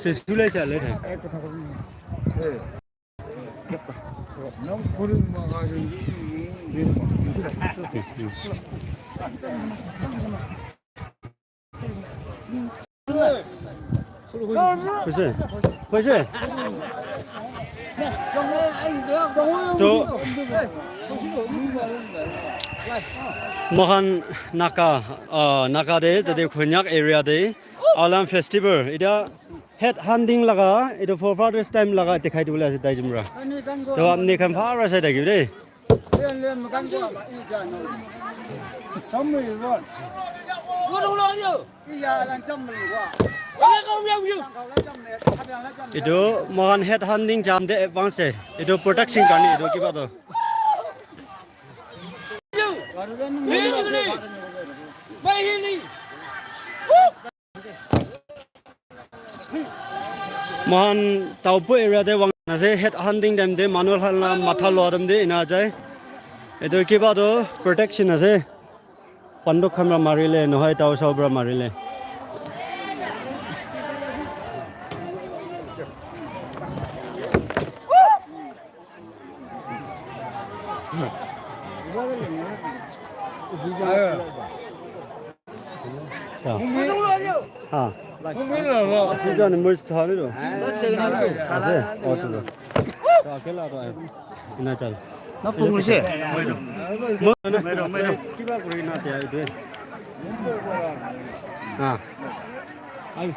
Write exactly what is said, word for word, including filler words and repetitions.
Se sulai sa le. Hoise? Hoise? To moikhan Naga, ah, Naga te, tate Konyak area te, Alam Festival. Etiya head hunting laga, etu forefathers time laga dikhai dibole ase tai jun para. To apni khan bhal para sai thakibi de. Etu moikhan head hunting jam te advance ase. Etu protection karne etu kiba to. Moikhan Taupo area te wang ase, head hunting time te manu khan la matha lua time te ena jai. Etu kiba to protection ase. Banduk khan para marile, nohoi tau sau para marile. Ya. Ha. Sijani muis thani lo. Ase? Oh, chulo. To akela to ayo. Ina chal. Na pungse. Mo na. Kiba kuri na te ayo de. Ha. Ai.